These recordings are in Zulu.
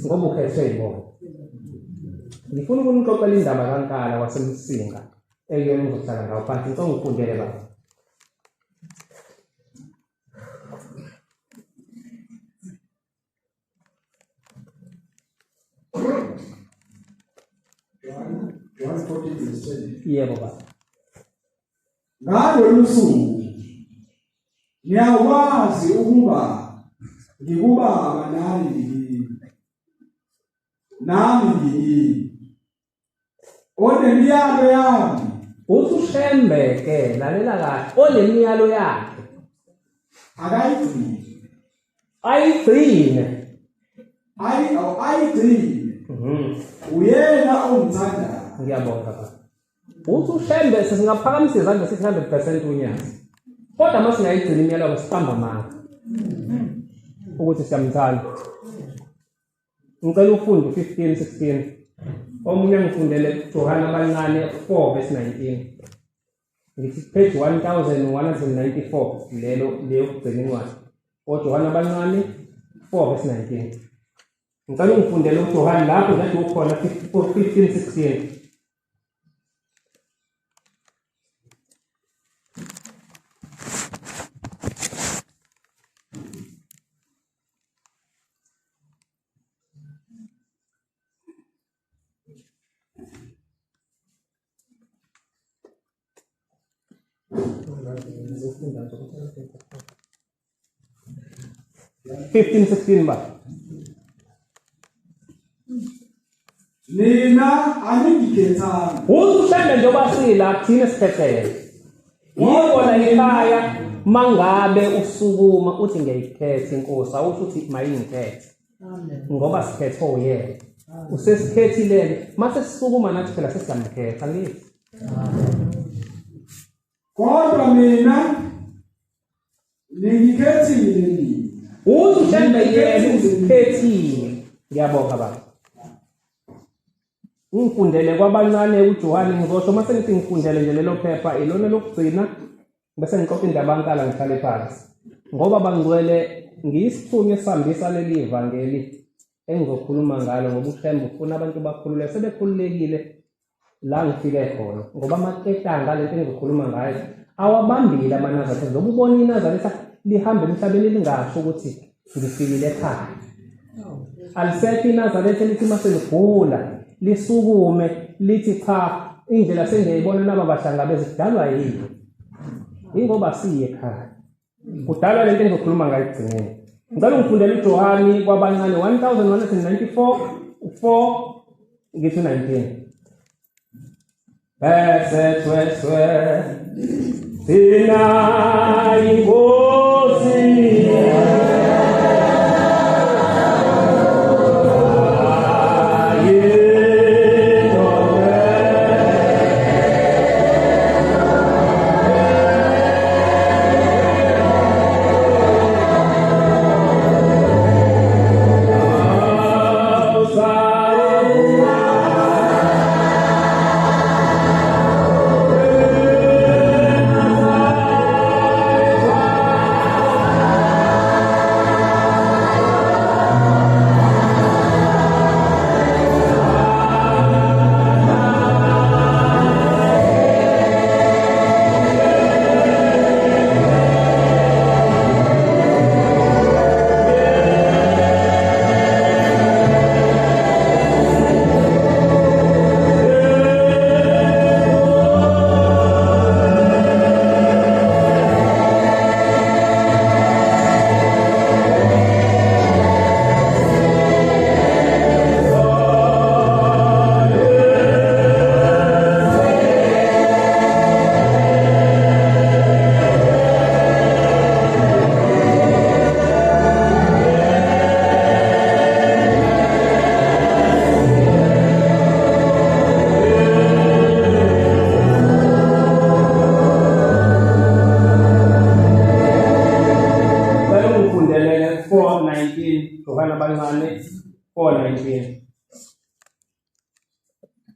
Ngoba ukhethwe yibona. Ngifuna ukunixoxela indaba kaNkala waseMsinga ekuyona ngizohlala ngawo phansi ngicela ungifundele baba. John 14 verse 10. Yebo baba. Ngalolu suku niyakwazi ukuba ngikubaba nani ngikini. Nami ngikini. Onemiyalo yami. Uthi uShembe ke lalela kahle onemiyalo yakhe. Akayigcine. Ayigcine. Ayi ayigcine. Uyena ongithandayo. Ngiyabonga baba. Uthi uShembe singaphakamisa izandla sithi 100% unyazi. Kodwa uma singayigcina imiyalo siqamba amanga. Ukuthi siyamthanda. Ngicela ufunde u-15 16. Omunye angifundele Johane abancane 4 verse 19. Ngithi page 1194 lelo leyokugcina incwadi. OJohane abancane 4 verse 19. Ngicela ungifundele uJohane lapho nje ukhona 15 16. 15 16 ba. Nina aningikhethanga. Usushembe njengoba sila thina siphethele. Yikho la ekhaya mangabe usukuma uthi ngiyayikhetha inkosi awusho ukuthi mayingikhethe. Ngoba sikhethe uyena. Usesikhethile mase sisukuma nathi phela sesiyamkhetha ngithi. Kodwa mina ningikhethile nina. Uthi uShembe yena usikhethile. Ngiyabonga baba. Ungifundele kwabancane uJohane ngizosho uma sengithi ngifundele nje lelo phepha ilona lokugcina bese ngixoxa indaba ankala ngihlale phansi. Ngoba bangcwele ngiyisithunywa esihambisa leli vangeli engizokhuluma ngalo ngoba uShembe ufuna abantu bakhululeke sebekhululekile la ngifike khona ngoba amaketanga lento engizokhuluma ngayo awabambile amaNazaretha njengoba ubona iNazaretha lihamba emhlabeni lingasho ukuthi ngifikile ekhaya. Alisekho iNazaretha elithi uma seligula lisukume lithi cha indlela sengiyayibona naba bahlangabeza kudalwa yini? Ingoba siye ekhaya. Kudalwa lento engizokhuluma ngayo ekugcineni. Ngicela ungifundele uJohane kwabancane 1194 4 ngithi 19. Bese thweswe thina inkosi.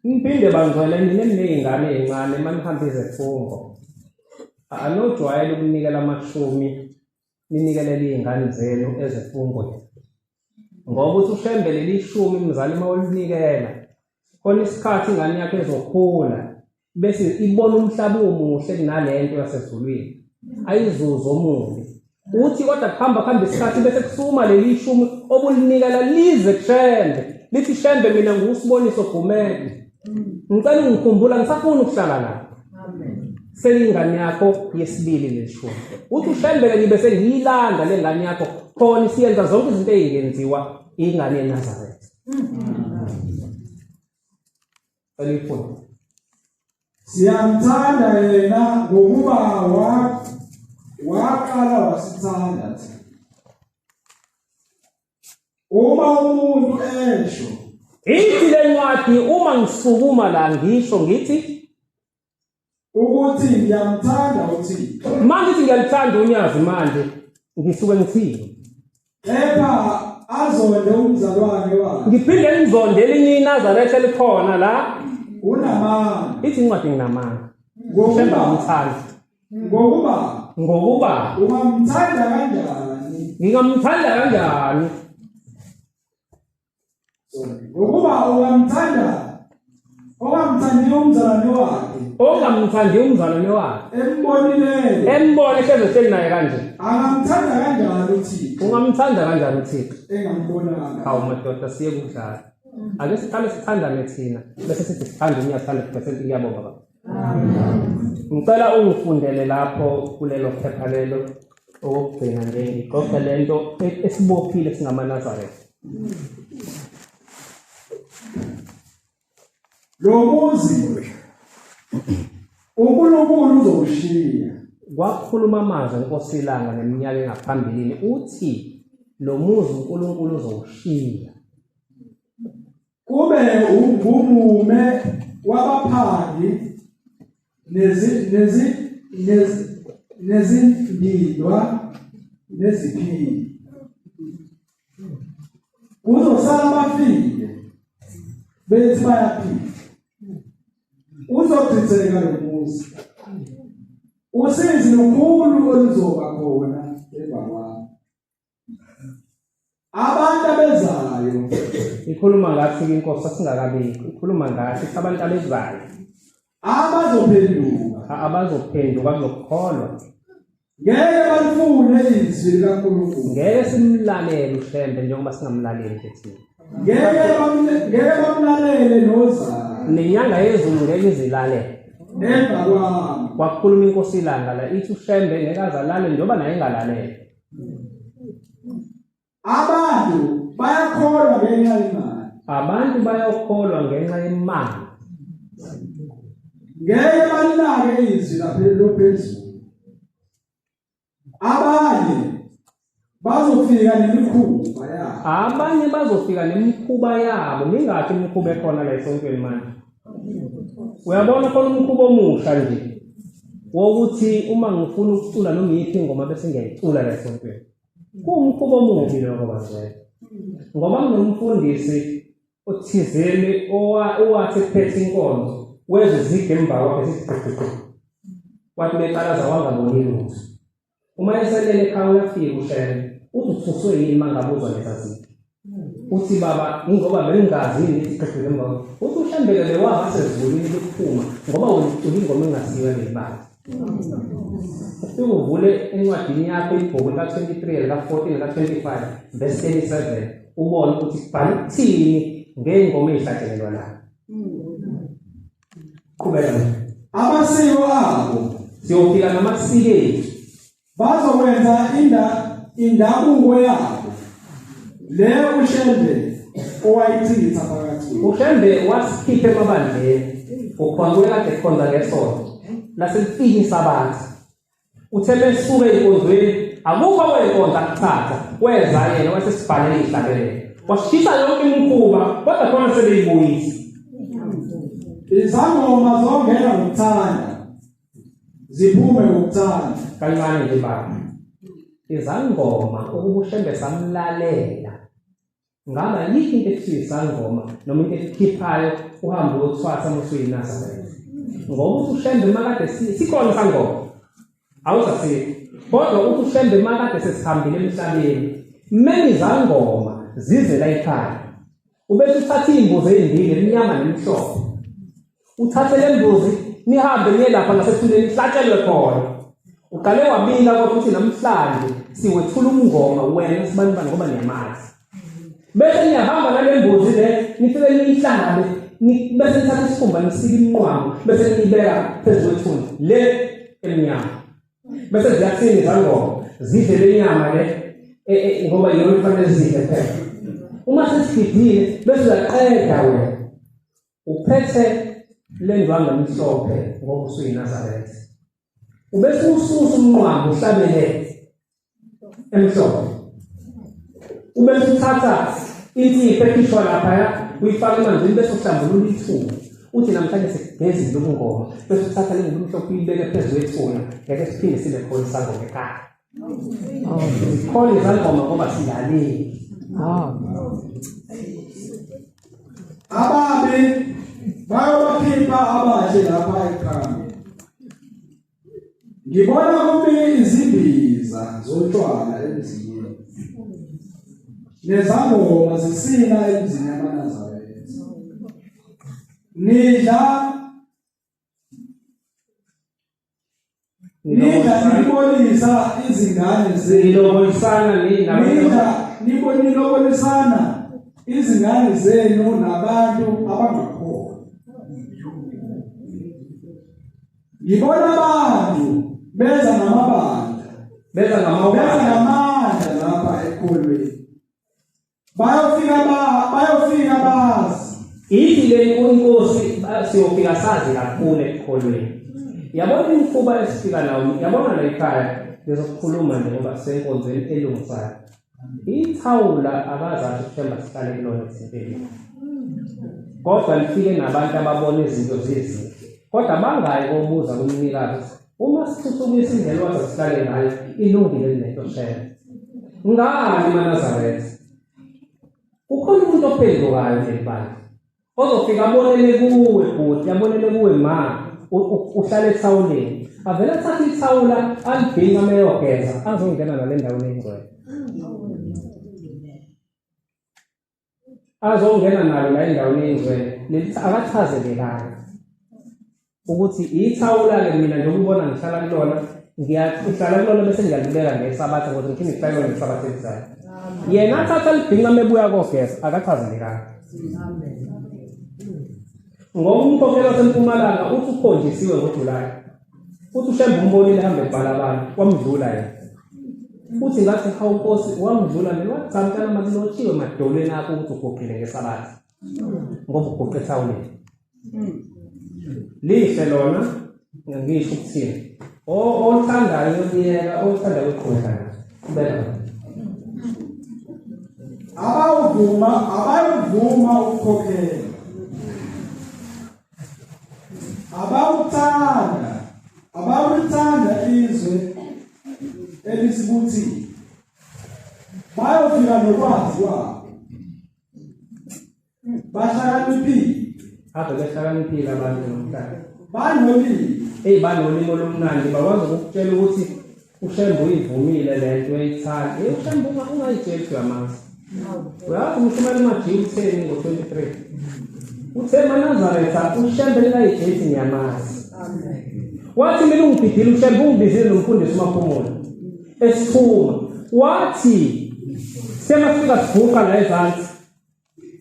Niphinde bangcwele nina eniney'ngane ey'ncane uma nihamba izifungo. Anojwayele ukunikela amashumi ninikelele iy'ngane zenu ezifungweni. Ngoba uthi uShembe leli shumi mzali uma ulinikela, khona isikhathi ingane yakho ezokhula bese ibona umhlaba omuhle kunalento yasezulwini, ayizuze omubi. Uthi kodwa kuhamba kuhamba isikhathi bese kusukuma leli shumi obulinikela lize kuShembe, lithi Shembe mina nguSiboniso Gumede, ngicela ungikhumbula, ngisafuna ukuhlala la. Seyingane yakho yesibili leshumi. Uthi uShembe-ke ngibe sengiyilanda le ngane yakho, khona isiyenza zonke izinto ey'ngenziwa ingane yeNazaretha. Elifunde. Siyamthanda yena ngokuba waqala wasithanda thina. Uma umuntu esho ithi le ncwadi, uma ngisukuma la ngisho ngithi ukuthi ngiyamthanda uThixo. Manje ngithi ngiyalithanda unyazi, manje ngisuke ngithini? Kepha azonde umzalwane wakhe. Ngiphinde ngizonde elinye iNazaretha elikhona la. Unamanga. Ithi incwadi nginamanga. Ngokuba ngimthanda. Ngokuba ungamthanda kanjani? Ngingamthanda kanjani? Ngokuba ungamthanda ongamthandi umzalwane wakhe, ongamthandi umzalwane wakhe, embonileyo, embone hleze hleli naye kanje, angamthanda kanjani uThixo? Ungamthanda kanjani uThixo engambonanga? Hawu madoda, siye kudlala. Ake siqale sithandane thina bese sithi sithanda uNyazi 100%. Ngiyabonga baba. Ngicela ungifundele lapho kulelo phepha lelo okugcina nje, ngixoxe lento esibophile singamaNazaretha. Lo muzi uNkulunkulu uzowushiya. Kwakhuluma amazwi eNkosi iLanga neminyaka engaphambilini, uthi lo muzi uNkulunkulu uzowushiya. Kube ungumume wabaphangi nezindidwa neziphili. Kuzosala abafile bethi bayaphila. Uzochitheka lo muzi. Usizi lukhulu oluzoba khona emva kwami. Abantu abezayo ikhuluma ngathi inkosi asingakabikho, ikhuluma ngathi abantu abezayo abazophenduka, abazophenduka kuzokholwa, ngeke balifune izwi likaNkulunkulu, ngeke simlalele uShembe njengoba singamlaleli nje thina, ngeke bamlalele nozalo, nenyanga yezulu ngeke izilalele emva kwami. Kwakhuluma inkosi iLanga la ithi uShembe ngeke azalale njengoba naye engalalele. Abantu bayakholwa ngenxa yemali. Abantu bayakholwa ngenxa yemali. Ngeke balinake izwi lophezulu. Abanye bazofika nemikhuba yabo. Abanye bazofika nemikhuba yabo. Mingakhi imikhuba ekhona la esontweni manje? Uyabona khona umkhuba omusha nje wokuthi uma ngifuna ukucula noma iyiphi ingoma bese ngiyayicula la esontweni. Kuwumkhuba omubi lokho bazwela. Ngoba kunomfundisi othizeni owathi ephethe inkonzo wezwe izigi emva kwakhe zithi gqigqigqi. Wathi beqalaza wangaboni lutho. Uma eselele ekhaya uyafika uShembe, uthi uthuswe yini uma ngabe uzwa leza zigi? Uthi baba ingoba bengingazi yini ithi gqigqigqi emva kwakhe. Uthi uShembe-ke bewaba sezulwini lokuphuma ngoba wena ucula ingoma engasiyo yaleli bandla. Ufike uvule encwadini yakho ibhuku lika-23 lika-14 lika-25 verse 37 ubone ukuthi kubhala ukuthini ngey'ngoma ey'hlatshelelwa la. Qhubeka. Amasiko abo siyofika namasiko ethu, bazokwenza indabuko yabo le uShembe owayichitha phakathi. uShembe wasikhipha emabandleni, ukhonza kade khonza ngesonto laselifika isabatha. Uthe besuke enkonzweni akukho kwenkonzo akuthatha, weza yena wasesibhalela ihlabelelo, washisa yonke imikhuba, kodwa khona sebeyibuyisa. Izangoma zongena ngokuthanda ziphume ngokuthanda. Kancane nje baba, izangoma ukuba uShembe samlalela ngaba yikho into ekuthiwa isangoma noma into ekukhiphayo uhambe uyothwasa uma usuyiNazaretha. Ngoba uthi uShembe makade sikhona isangoma awusasikho, kodwa uthi uShembe makade sesihambile emhlabeni many izangoma zize la ekhaya. Ubese uthatha iy'mbuzi ey'mbili emnyama nemhlophe, uthathe le mbuzi nihambe niye lapha ngasethuneni ihlatshelwe khona. Uqale wabika kodwa uthi namhlanje siwethula umngoma wena sibanibani ngoba niyamazi. Bese niyahamba nale mbuzi le nifike niyihlabe, bese nithatha isikhumba nisike iminqwamo, bese niyibeka phezu kwethuna le emnyama. Bese ziyathini izangoma zidle le nyama le ngoba iyona kufanele zidle phela. Uma sesigidile bese uyaqeda wena uphethe le ndwangu emhlophe ngoba usuyiNazaretha, ubese ususa umnqwambo uhlabele emhlophe, ubese uthatha insipho ekhishwa laphaya uyifake emanzini, bese uhlambulula ithuna, uthi namhlanje sigezile ubungoma, bese uthatha le ngubo emhlophe uyibeke phezu kwethuna, ngeke siphinde sibe khona isangoma ekhaya. Zikhona izangoma ngoba silalile. Ababi bayobakhipha abahle lapha ekhaya. Ngibona kumi izimbiza zotshwala emzini, nezangoma zisina emzini yamaNazaretha. Nidla Nidla nibolisa izingane zenu. Nilobolisana nidla nilobolisana izingane zenu nabantu abangakholwa. Ngibona abantu beza namabandla, beza ngamandla lapha ekholweni. Bayofika bazi. Ithi le inkosi siyofika sazi kakhulu ekukholweni. Yabona imikhuba esifika nawo, yabona la ekhaya ngizokukhuluma nje ngoba senkonzweni elungisayo. Ithawula abazazi ukuthemba sihlale kulona ethempelini. Kodwa lifike nabantu ababona izinto zizinhle. Kodwa bangayi kobuza kumnikazi, uma sithuthukisa indlela waze sihlale ngayo ilungile lento shela. Ngani maNazaretha? Kukhona umuntu ophendukayo kuleli bandla ozofika abonele kuwe bhuti, abonele kuwe ma, uhlale ethawuleni, avele athathe ithawula alibhinqa meyogeza azongena nale ndaweni engcwele, azongena nalo la endaweni engcwele. Leli akachazelekayo ukuthi ithawula-ke mina njengoba ubona ngihlala kulona, ngiyahlala kulona bese ngiyalibeka ngesabatha ngoba ngiphinde ngihlale kulona ngesabatha elizayo. Yena athatha libhinqa mebuya kogeza, akachazelekayo. Ngoba umkhokhelo waseMpumalanga uthi ukhonjisiwe ngoJulayi, uthi uShembe umbonile ehambe ebhala abantu, wamdlula yena. Uthi ngathi hawu Nkosi, wamdlula mina, wathi cha mntana makulotshiwe emadolweni akho ukuthi uguqile ngesabatha ngoba uguqe ethawuleni. Lihle lona, ngisho ukuthini, othandayo uyeka, othandayo uqhubeka naso. Qhubeka. Abayuvuma ukukhokhela, abawuthanda izwe elisibuthile, bayofika nokwazi kwabo, bahlakaniphile. Ave behlakaniphile abantu namhlanje, banolimi. Eyi, banolimi olumnandi, bakwazi ukukutshela ukuthi uShembe uyivumile le nto uyayithanda. Eyi, uShembe ungayitsheli uyamazi. Uyazi umshumela uMajiya utheni ngo-23? Uthe maNazaretha uShembe ningayitsheli ngiyamazi. Wathi mina ungibhidile uShembe, ungibizile nomfundisi uMaphumulo esiphuma. Wathi semafika siguqa la ezansi.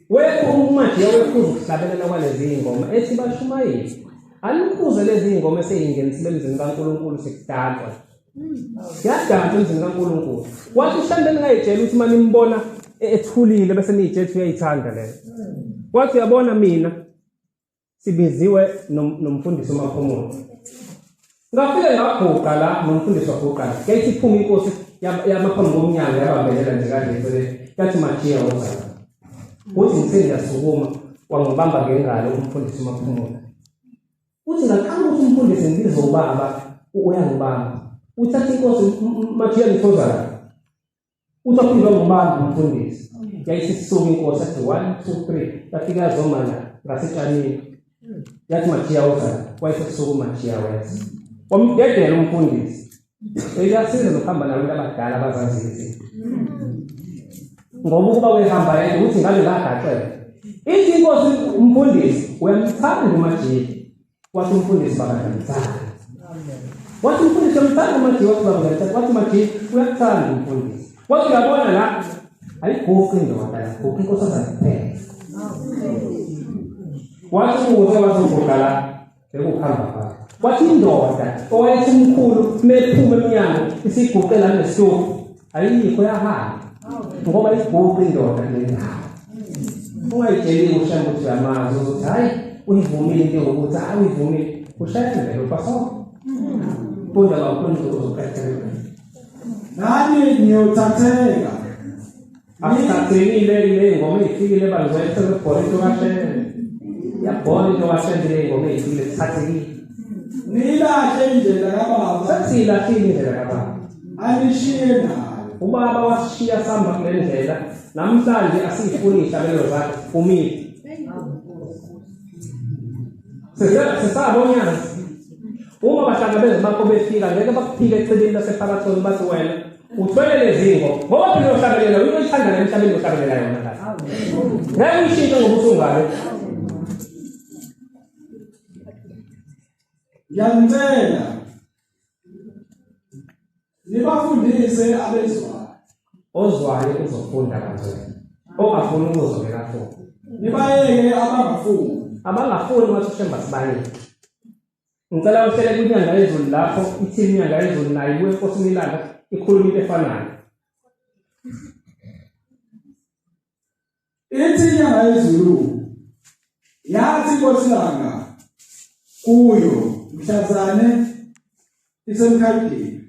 Wekho uMajiya wekhuza ukuhlabelela kwalezi iy'ngoma ethi bashumayeli. Anikhuze lezi iy'ngoma eseyingenisile emzini kaNkulunkulu sekudanswa. Siyadansa emzini kaNkulunkulu. Wathi uShembe ningayitsheli ukuthi uma nimbona ethulile bese niyitshela ukuthi uyayithanda leyo. Wathi uyabona mina sibiziwe nomfundisi uMaphumulo. Ngafike ngaguqa la nomfundisi waguqa la. Yayithi iphuma inkosi yamaphambi komnyango yabambelela nje kanje eceleni. Yathi Majiya woza. Uthi ngithe ngiyasukuma wangibamba ngengalo umfundisi uMaphumulo. Uthi ngaqala ukuthi umfundisi ngibize ubaba uyangibamba. Uthatha inkosi Majiya ngithoza la. Uthi waphindwa ngubamba umfundisi. Yayisisuka inkosi yathi 1 2 3 yafika yazoma la ngasetshanini. Yathi Majiya woza la. Wayesesuka uMajiya weza. Wamdedela umfundisi. Uyasiza nokuhamba nabantu abadala abazaziyo izinto. Ngoba ukuba uyahamba yedwa ukuthi ngabe ngagaxela. Ithi inkosi umfundisi uyamthanda uMajiki. Wathi umfundisi baba ngiyamthanda. Wathi umfundisi uyamthanda uMajiki, wathi baba ngiyamthanda. Wathi uMajiki uyakuthanda umfundisi. Wathi uyabona la ayiguqi indoda, ayiguqi inkosazana kuphela. Wathi ukuze wazoguqa la bekuhamba phakathi. Wathi indoda owayethi umkhulu mephuma emnyango isiguqe la nesituku ayikho yahamba ngoba iguqi indoda kule ndawo. Ungayitsheli uShembe ukuthi uyamazi uzothi hayi uyivumile into yokuthi hayi uyivumile uShembe lo pastor. Funda bamfundisi uzoqedela. Nani niyothatheka. Asithathekile le ngoma eyifikile bangcwele sebebhola into kaShembe. Iyabhola into kaShembe le ngoma eyifikile sithathekile. Niyilahle indlela kababa. Sesiyilahlile indlela kababa. Anishiye nayo. Ubaba wasishiya sihamba kule ndlela. Namhlanje asiyifuni izihlabelelo zakhe umile. Sisabonyazi. Uma bahlangabezi bakho befika ngeke bakuphike echibini lasephakathoni bathi wena uthwele lezi ngo ngoba phela uyohlabelela into oyithanda emhlabeni uyohlabelela yona kahle. Ngeke uyishintshe ngoba usungale. Ngiyanicela nibafundise abezwayo. Ozwayo uzofunda kangcono. Ongafuni ukuzwa ngeke afunde. Nibayeke abangafuni. Abangafuni wathi uShembe sibayeke. Ngicela uhlele kwinyanga yezulu lapho ithini inyanga yezulu nayo ibuye enkosini ilanga ikhuluma into efanayo. Ithi inyanga yezulu yathi inkosi ilanga kuyo mhlazane isemkhadini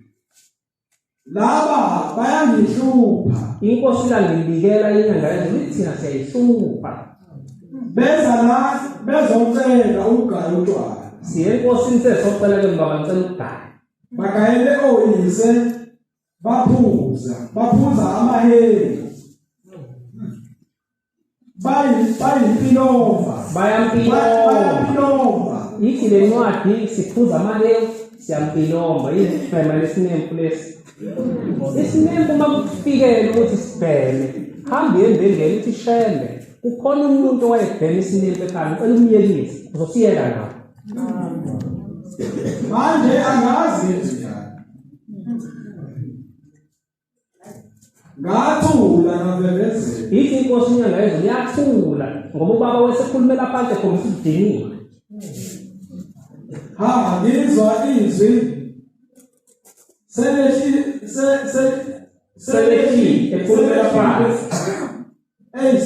laba bayangihlupha. Inkosi ilanga ibikela inyanga yezulu ithi thina siyayihlupha. Beza la bezocela ukugaya utshwala. Siye enkosini sesocela ke baba ngicela ukugaya. Bagayele oyise baphuza baphuza amahewu. Bayimpilova. Bayampilova. Bayampilova. Ithi le ncwadi siphuza amahewu siyampilomba yisibhema lesinempu lesi. Isinempu uma kufikele ukuthi sibheme hamba uye uthi Shembe kukhona umuntu owayebhema isinempu ekhaya ngicela umyekise uzosiyeka nawe. Manje angazi njani. Ngathula ngavevezela. Ithi inkosi inyanga yezulu yathula ngoba ubaba wesekhulumela phansi ekhombisa ukudiniwe. Ha ngizwa izwi selehli se se selehlile ekhulumela phansi. Ey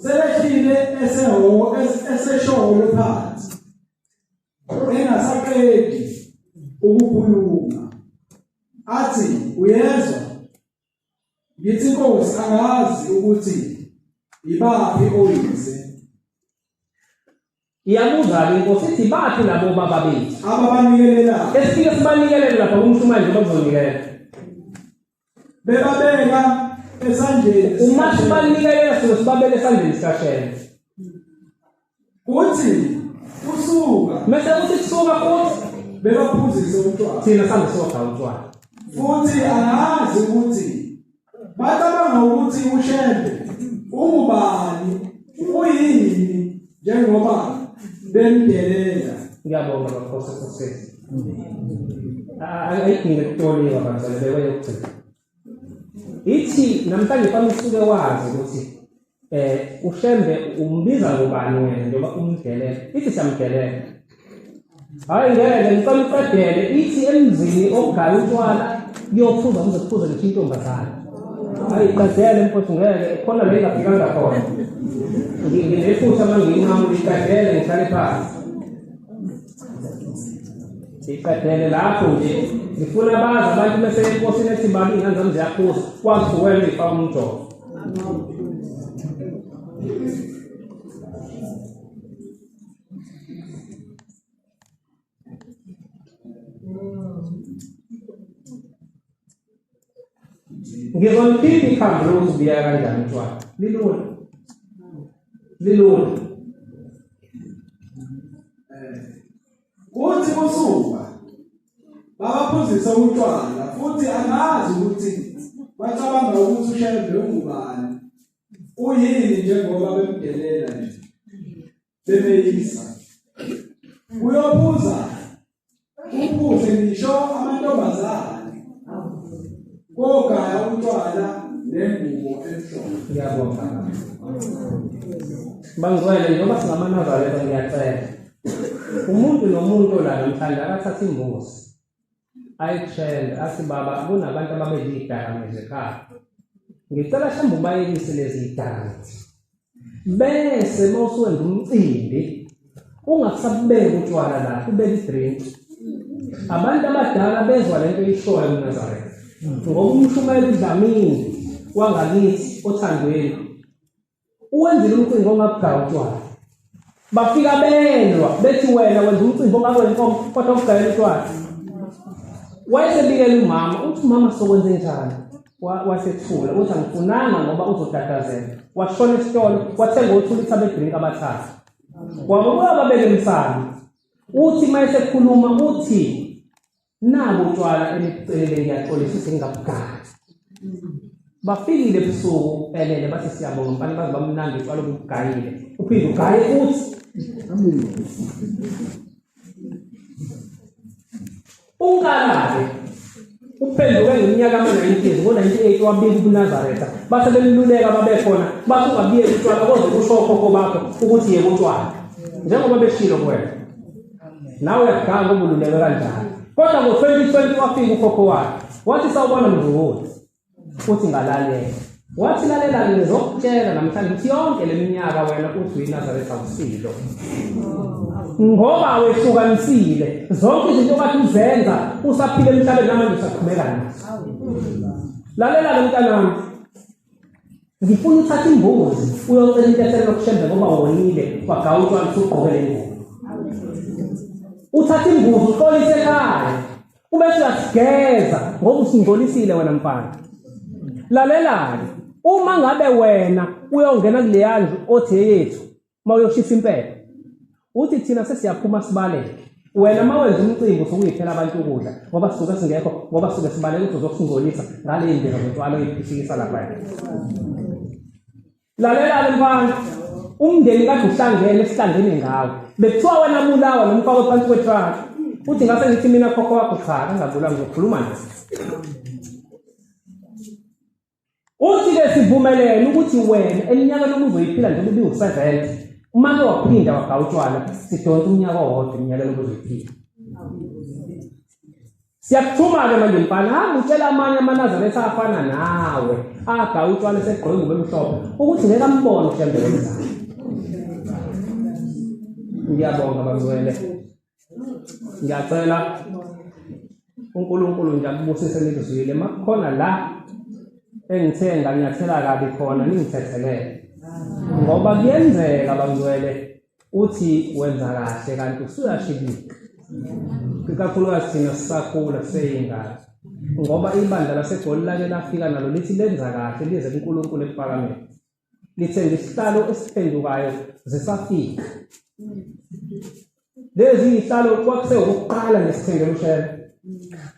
selehlile eseho esesholo phansi. Engasaqedi ukukhuluma. Athi uyezwa ngithi Nkosi angazi ukuthi ibaphi oyise. Iyabuza-ke inkosi ithi baphi labo baba bethu ababanikelelayo esifike sibanikelele lapha kumshumayeli njengoba kuzonikela bebabeka esandleni uma sibanikelela suke sibabeke esandleni sikaShembe kuthi kusuka mese kuthi kusuka futhi bebaphuzise utshwala thina sambe sodla utshwala futhi angazi ukuthi bacabanga ukuthi uShembe ungubani uyini njengoba bemdelela. Ngiyabonga bakhosi kusisi. Ayidinge ukutoliwa bantwana bekweyokugcina. Ithi namhlanje fanele usuke wazi ukuthi uShembe umbiza ngobani wena njengoba umdelela. Ithi siyamdelela. Hayi ngeke ngicela uqedele ithi emzini ogaya utshwala kuyophuza kuze kuphuze ngisho intombazane. Hayi qedele mfowethu ngeke khona la ingafikanga khona. Nginephutha uma ngiyinqamula iqedele ngihlale phansi. Iqedele lapho nje ngifuna bazi abantu bese enkosini ethi baba iy'ngane zami ziyaphuza kwazi wena uyifaka umjovo. Ngizoliphinde ikhambi lokuthi ubiyeka kanjani utshwala. Lilula. Lilula. Kuthi kusuka babaphuzisa utshwala futhi angazi ukuthi bacabanga ukuthi uShembe ungubani. Uyini njengoba bemdelela nje bemeyisa? Uyophuza uphuze ngisho amantombazane kogaya utshwala nengubo emhlophe. Ngiyabonga. Bangcwele, njengoba singamaNazaretha ngiyacela umuntu nomuntu la namhlanje akathathe imbuzi ayithende athi baba kunabantu ababedla idakamizwa ekhaya, ngicela mhlawumbe ubayekise lezi dakamizwa, bese uma usuwenza umcimbi ungasabeki utshwala la, ubeke idrink. Abantu abadala bezwa lento eyishoyo eNazaretha, ngoba umshumayeli uDlamini wangakithi othandweni uwenzile umcimbi ongabugaya utshwala, bafika belwa bethi wena wenza umcimbi ongakwenkomo kodwa ukugayela utshwala. Wayesebikela umama, uthi umama sokwenze njani? Wasethula uthi angifunanga ngoba uzotatazela. Washona esitolo wathenga othulitha bedrink abathathu, wabuya babeke emsamo. Uthi uma esekhuluma uthi nabu utshwala enikucelile, ngiyaxolisa ukuthi ngingabugaya. Bafikile ebusuku elele bathi siyabonga mfana, baze bamnandi utshwala obugayile, uphinde ugaye futhi. Unkala-ke uphenduke ngeminyaka ama-90s, ngo-98 wabika ubuNazaretha, base bemluleka babekhona bathi ungabiyeki utshwala koze kusho okhokho bakho ukuthi yeka utshwala, njengoba beshilo kuwena nawe uyakuganga ngoba ululeke kanjalo. Kodwa ngo-2020 wafika ukhokho wakhe wathi sawubona mzukulu, uthi ngalalela. Wathi lalela-ke ngizokutshela namhlanje ukuthi yonke le minyaka wena uthi uyiNazaretha awusilo, ngoba wehlukanisile zonke izinto okade uzenza usaphila emhlabeni namanje usaqhubeka nazo. Lalela-ke mntanami, ngifuna uthathe imbuzi uyocela intethelelo kuShembe ngoba wonile wagaya utshwala usugqoke le ngubo. Uthathe imbuzi uxolise ekhaya ubese uyasigeza ngoba usingcolisile wena mfana. Lalela-ke, uma ngabe wena uyongena kuleya ndlu othi eyethu, uma uyoshisa impepho uthi thina sesiyaphuma sibaleke, wena uma wenza umcimbi usuke uyiphela abantu ukudla ngoba sisuke singekho, ngoba sisuke sibaleke ukuthi uzosingcolisa ngale ndlela zotshwala oyiphishikisa lapha. Lalela-ke mfana, umndeni kade uhlangene esihlangene ngawe, bekuthiwa wena bulawa noma ufakwe phansi kwetruck, uthi ngase ngithi mina khokho wakho cha angabulawa, ngizokhuluma naye. Uthi-ke sivumelene ukuthi wena eminyakeni obuzoyiphila njengoba ubiwu-70, uma ke waphinda wagaya utshwala sidonsa umnyaka owodwa eminyakeni obuzoyiphila. Siyakuthuma-ke manje mfana, hamba utshela amanye amaNazaretha afana nawe agaya utshwala esegqoke ingubo emhlophe ukuthi ngeke ambone uShembe wemzala. Ngiyabonga bangcwele, ngiyacela uNkulunkulu nje akubusise nikuzwile. Makukhona la engithe nganyathela kabi khona ningithethelele, ngoba kuyenzeka bangcwele uthi wenza kahle kanti usuyashibika, ikakhulukazi thina sisakhula siseyingane, ngoba ibandla laseGoli lake lafika nalo lithi lenza kahle lize kuNkulunkulu ekuphakameni, lithenga isihlalo esiphendukayo zisafika lezi izihlalo kwakusewukuqala nesithengela uShembe,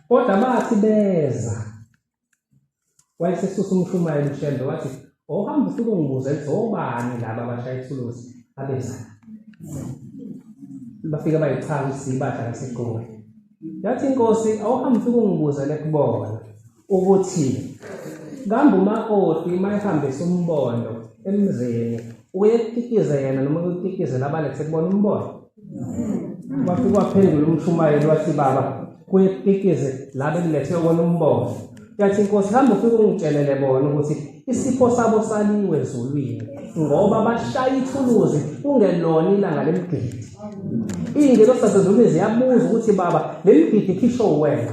kodwa bathi beza wayesesusa umshumayeli uShembe wathi ohamba ufike ungibuze ukuthi obani laba abashaya ithuluzi abeza, bafike bayichaza ukuthi ibandla laseGoli. Yathi inkosi awuhambe ufike ungibuzele kubona ukuthi kambe umakoti uma ehambisa umbondo emzini uye kutikize yena noma ukutikizela abalethe kubona umbondo. Wafike waphendula umshumayeli wathi baba kuye kutikize la bekulethe kubona umbondo. Yathi inkosi hamba ufike ungitshelele bona ukuthi isipho sabo saliwe ezulwini ngoba bashaya ithuluzi kungelona ilanga lemigidi. Iy'ngelosi zasezulwini ziyabuza ukuthi baba le migidi ikhishwe wena.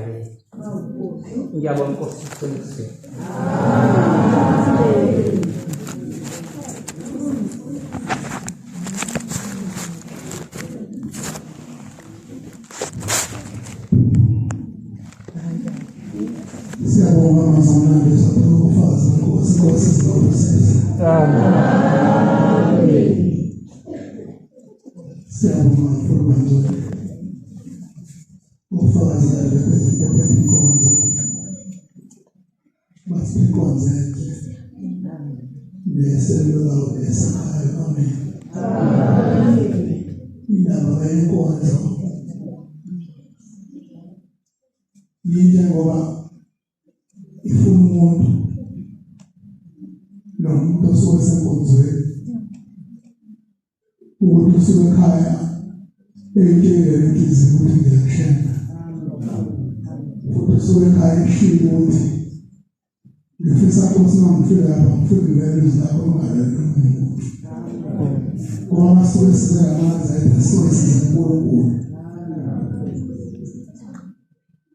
Ngiyabonga Nkosi iqinisile. Siyabonga mazamnandi saphela ubufakazi benkosi, inkosi izobusisa. Amen. Siyabonga kakhulu bangcwele. Ubufakazi bephe inkonzo. Basiphe inkonzo enhle. Neseluleko esakhayo. Amen. Indaba yenkonzo yinhle ngoba ifuna umuntu, lo muntu osuke esenkonzweni ukuthi usuke ekhaya eyitshele lenhliziyo ukuthi ngiyakushenda, futhi usuke ekhaya eshilo ukuthi ngifisa Nkosi uma ngifika lapha ngifike ngilele izwi lakho ngingalaleli omunye umuntu, ngoba masuke size ngamanzi sisuke size uNkulunkulu.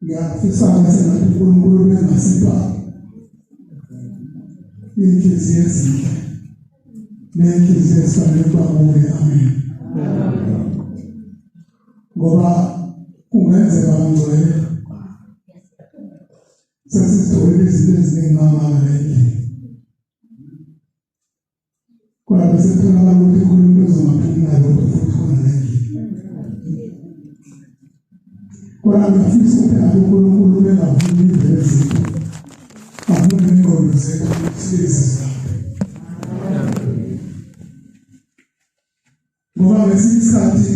Ngiyafisa sengathi uNkulunkulu bengasipha inhliziyo ezinhle nenhliziyo ezifanele ukuba kuye. Amen. Ngoba kungenzeka ngcwele sesizitholile izinto eziningi ngamanga le ndlela, kodwa bese kutholakala ukuthi khona umuntu ozongaphumi nalokho futhi khona le ndlela. Kodwa ngiyafisa ukuthi ngabe uNkulunkulu bengavumi indlela ezinto, avule ingqondo zethu ukuthi lezi zakhe, ngoba ngesinye isikhathi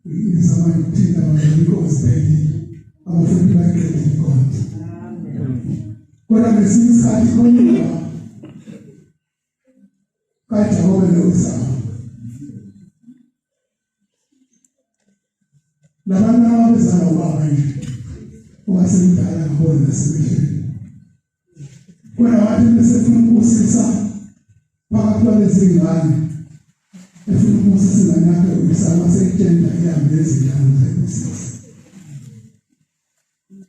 ngizama ukuthinta abantu inkonzo iphelile, abafundi bayiqedile inkonzo, kodwa ngesinye isikhathi khona indaba kaJakobe no-Esawu, labantu ababezala ubaba nje owasemdala ngabona nasemehlweni, kodwa wathi besefuna ukubusisa phakathi kwalezi ngane, efuna ukubusisa ingane yakhe u-Isaka, waseyitshela ihambe nezingane zayibusisa.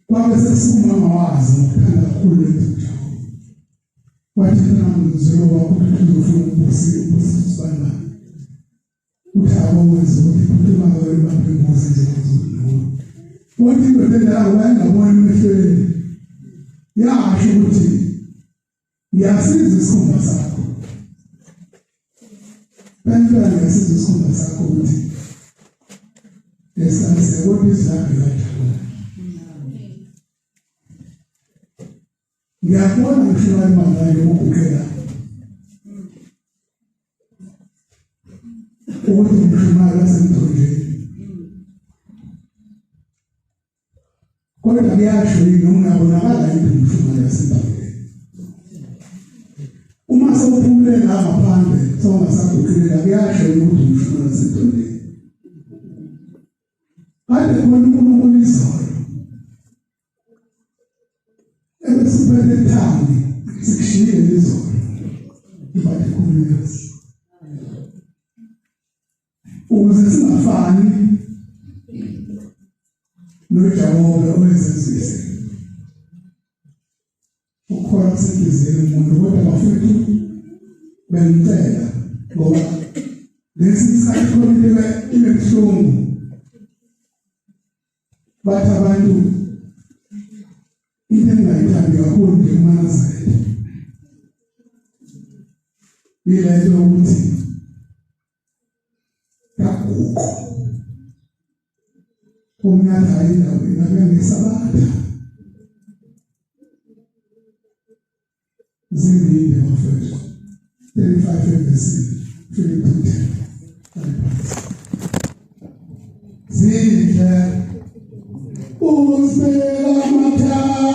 Kwabe sesumama wazi ngokuthanda kakhulu lento uJakobe, wathi mntanami ngizwele wakho ukuthi uzofuna ukubusisa ubusisa usibani bani, uthi akwenza ukuthi phuthuma ibambe imbuzi nje kuzokulowo. Wathi indoda endala wayengabona emehlweni, yasho ukuthi ngiyasiza isikhumba sakho bantwana, ngiyasiza isikhumba sakho ukuthi esanise, kodwa izwi lakhe lajabula. Ngiyakubona ngisho imali yokuguqela ukuthi ngishumayela wasemthonjeni, kodwa kuyasho yini ungabonakala yini ngishumayela wasemthonjeni uma sewuphumule la ngaphandle sewungasaguqilela, kuyasho yini ukuthi ngishumayela wasemthonjeni? Kade khona uNkulunkulu izolo ebesiphethe thangi sikushiyile izolo ibathi khululeka ukuze singafani noJakobe owezenzise ukhona kusenhliziyweni umuntu. Kodwa bafethu, bengicela, ngoba lesi isikhathi khona into ibe buhlungu, bathi abantu into engingayithandi kakhulu nje kumaNazaretha yile nto yokuthi kaguqo umnyaka indawo ingabe ngesabatha zimbili bafethu, 35 evesini Philip 2:10. Zinhle uzibeka amathanga.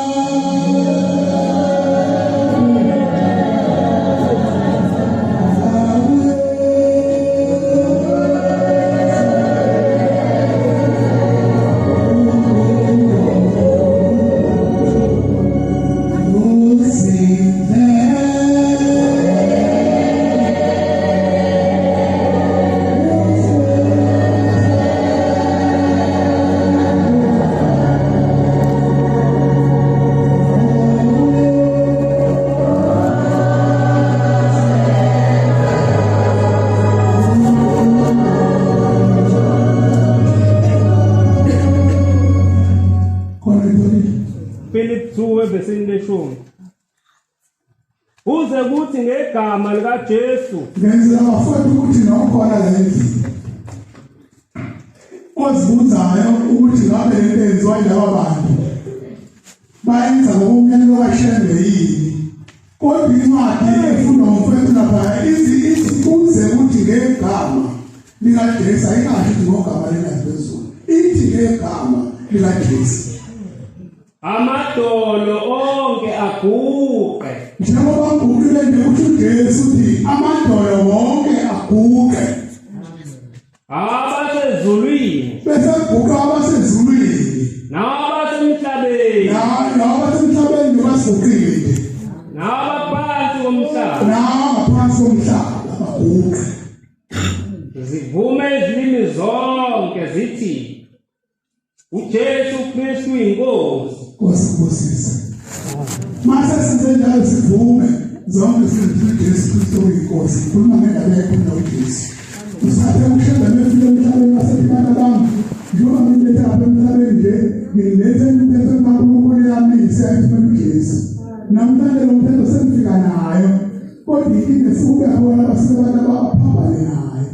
Khona itholile. Philip 2 evesini leshumi. Kuze kuthi ngegama likaJesu Ngenzela bafowethu ukuthi nokhona la endlini ozibuzayo ukuthi ngabe lento yenziwa yilaba bantu. Bayenza ngokomyalelo kaShembe yini? Kodwa incwadi efundwa ngumfowethu lapha ithi ithi kuze kuthi ngegama likaJesu ayingasho ukuthi ngogama likaJesu. Ithi ngegama likaJesu. Amadolo onke aguqe. Njengoba ngiguqile nje kusho uJesu uthi amadolo wonke aguqe. Abasezulwini. Bese guqa abasezulwini. Nabasemhlabeni. Nabasemhlabeni basiguqile nje. Nabaphansi komhlaba. Nabaphansi komhlaba baguqe. Zivume izilimi zonke zithi uJesu Kristu inkosi. Nkosi kubusise. Mase senze njalo sivume zonke sithi uJesu Kristu uyinkosi. Khuluma ngendaba yakho noJesu. Usathe ushembe mefika emhlabeni wasethi bami njengoba ngiletha apha emhlabeni nje ngilethe imithetho kaNkulunkulu yamise ayithumela uJesu. Namhlanje lo mthetho sengifika nayo kodwa inkinga sikuke khona basuke abantu abaphambane nayo.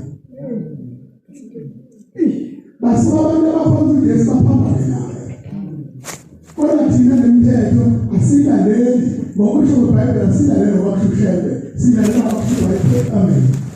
Basuka abantu abakhonza uJesu baphambane naye. Kodwa thina nemithetho asilaleli ngokusho kweBhayibheli asilaleli ngoba kusho uShembe, silalela ngokusho kweBhayibheli. Amen.